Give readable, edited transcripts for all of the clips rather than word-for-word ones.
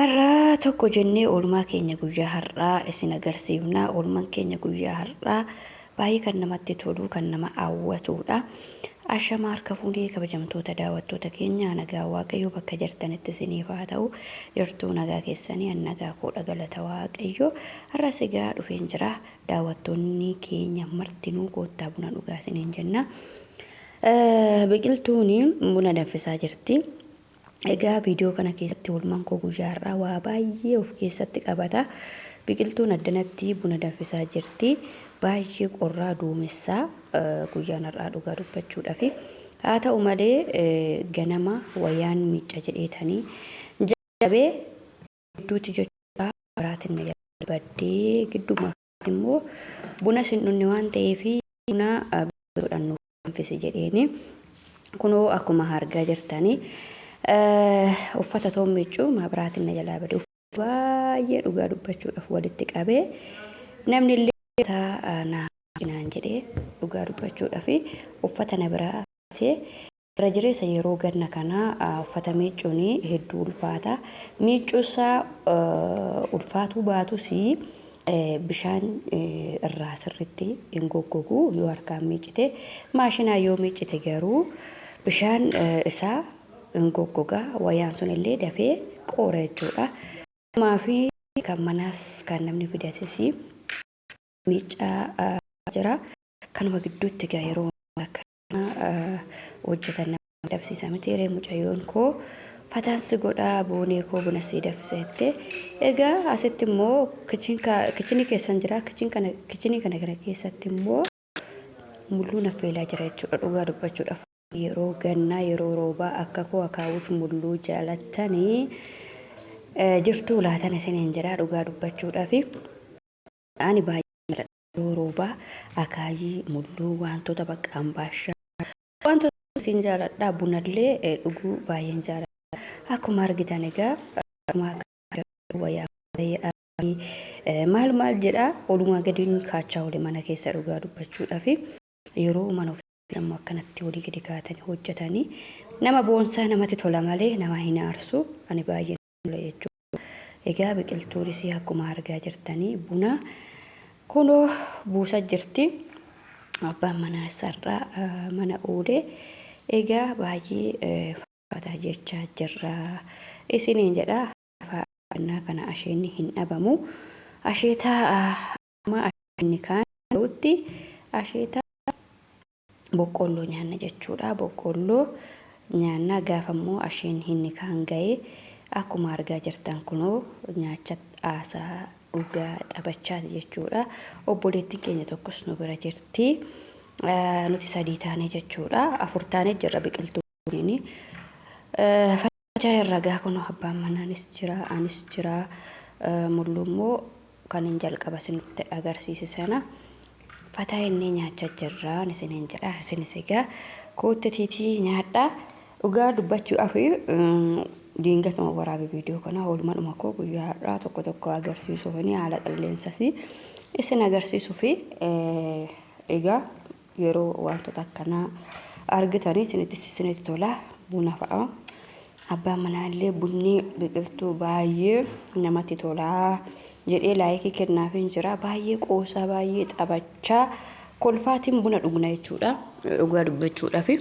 Har'a tokko jennee oolmaa keenya guyyaa har'aa isin agarsiifna. Oolmaan keenya guyyaa har'aa baay'ee kan namatti tolu, kan nama hawwatudha. Ashama harka fuunee kabajamtoota daawwattoota keenya nagaa Waaqayyoo bakka jirtanitti isiniif haa ta'u. Jirtuu nagaa keessanii an nagaa koodha galata Waaqayyoo. Har'as egaa dhufeen jira. Daawwattoonni keenya martinuu koottaa buna dhugaa isiniin jenna. Biqiltuun buna danfisaa jirti. Egaa viidiyoo kana keessatti oolmaan koo guyyaa har'aa waa baay'ee of keessatti qabata. Biqiltuun addanatti buna danfisaa jirti. Baay'ee qorraa duumessaa guyyaan har'aa dhugaa dubbachuudhafi. Haa ta'u malee ganama wayaan miicca jedheetanii jalqabee gidduutti jechuudha biraatiin na jalaa baddee gidduma immoo buna isin dhunne waan ta'eef buna godhannu danfisi jedheeni. Kunoo akkuma argaa jirtani uffata toon miiccu maabiraatiin na jalaa bade. Baay'ee dhugaa dubbachuudhaaf walitti qabee namni illee na naan jedhee dhugaa dubbachuudhaaf uffata na biraa ta'e. Irra jireessa yeroo ganna kana uffata miiccuun hedduu ulfaata. Miiccuunsaa ulfaatuu baatus bishaan irraa sirriitti hin goggogu yoo harkaan miiccite. Maashinaan yoo miiccite garuu bishaan isaa hin goggoga. Wayaan sun illee dafee qoora jechuudha. Maafi kan manaas kan namni fidates miiccaa jira. Kanuma gidduutti egaa yeroo akka hojjetan nama dhabsiisa miti ree mucayyoon koo fataan si godhaa boonee koo buna sii danfisa jettee egaa asitti immoo kichinii keessan jira kichinii kana kana keessatti immoo mulluu naffeelaa jira jechuudha dhugaa dubbachuudhaaf yeroo gannaa yeroo roobaa akka koo akaawwiif mulluu jaalattanii jirtuu laatan isiniin jedha dhugaa dubbachuudhaaf ani baay'ee jaaladha. Yeroo roobaa akaayii, mulluu, waantota bakka ambaashaa wantoota isin jaaladha. Bunallee dhuguu baay'een jaaladha. Akkuma argitan egaa akkuma wayyaa maal maal jedha olumaa gadiin kaachaa oole mana keessa dhugaa dubbachuudhaaf yeroo mana ofii ammoo akkanatti olii gadi kaatanii hojjetanii nama boonsaa namatti tola malee nama hin aarsu ani baay'ee tola jechuudha. Egaa biqiltuunis akkuma argaa jirtanii buna kunoo buusa jirti. Abbaan manaa isarraa mana oole. Egaa baay'ee fataa jechaa jirra. Isiniin jedha faannaa kana asheenni hin dhabamu. Asheetaa amma asheenni kaan ta'utti asheetaa boqqoolloo nyaanna jechuudha. Boqqoolloo nyaanna gaafa immoo asheen hinni kaan ga'e akkuma argaa jirtan kunoo nyaacha haasaa dhugaa taphachaati jechuudha. Obboleettiin keenya tokkos nu bira jirti. Nuti sadii taanee jechuudha. Afur taanee jirra biqiltuu waliin. Facaa irra gaa kunoo abbaan manaanis jira anis jira. Mulluu immoo kan hin jalqaba isinitti agarsiise sana fataa innee nyaachaa jirraan isiniin jedha. Isinis egaa koottatiitii nyaadha. Dhugaa dubbachuudhaaf diingatuma waraabe viidiyoo kana oolmadhuma koo guyyaa har'aa tokko tokko agarsiisuuf haala qilleensas isin agarsiisuuf egaa Yeroo wantoota akkanaa argitanii isinittis isinitti tola buna fa'a. Abbaan manaa illee bunni biqiltuu baay'ee namatti tola jedhee laayikii kennaafiin jira. Baay'ee qoosaa baay'ee taphachaa kolfaatiin buna dhugna jechuudha. Dhugaa dubbachuudhaafi.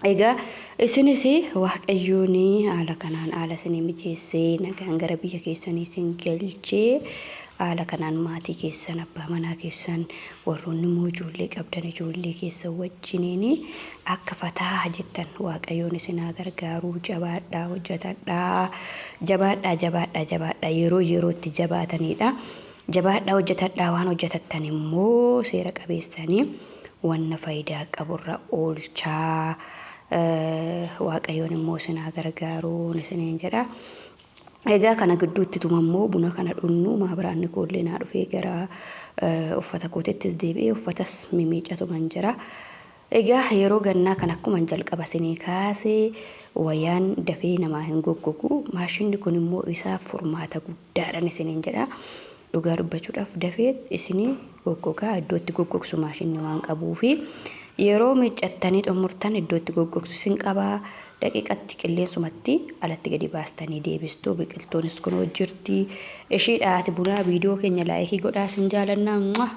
Egaa isinis Waaqayyoon haala kanaan haala isinii mijeessee nagaan gara biyya keessanii isin galchee haala kanaan maatii keessan abbaa manaa keessan warroonni immoo ijoollee qabdan ijoollee keessan wajjiniin akka fataa jettan Waaqayyoon isin haa gargaaruu jabaadhaa hojjetadhaa jabaadhaa jabaadhaa jabaadhaa yeroo yerootti jabaatanidha jabaadhaa hojjetadhaa waan hojjetattan immoo seera qabeessanii wanna faayidaa qaburra oolchaa waaqayyoon immoo isin haa gargaaru isiniin jedha. Egaa kana gidduutti tuma immoo buna kana dhunnu maabiraanni koollee naa dhufee gara uffata kootittis deebi'ee uffatas mimiicatuman jira. Egaa yeroo gannaa kan akkuma jalqaba isinii kaasee wayaan dafee namaa hin goggogu. Maashinni kun immoo isaaf furmaata guddaadhan isiniin jedha. Dhugaa dubbachuudhaaf dafee isinii goggogaa iddoo itti goggogsu maashinni waan qabuufi. Yeroo miiccattanii xumurtan iddoo itti goggogsu sin qaba. Daqiiqatti qilleensumatti alatti gadi baastanii deebistu. Biqiltuunis kunoo jirti. Ishiidha haati bunaa viidiyoo keenya laayikii godhaa sin jaalannaa.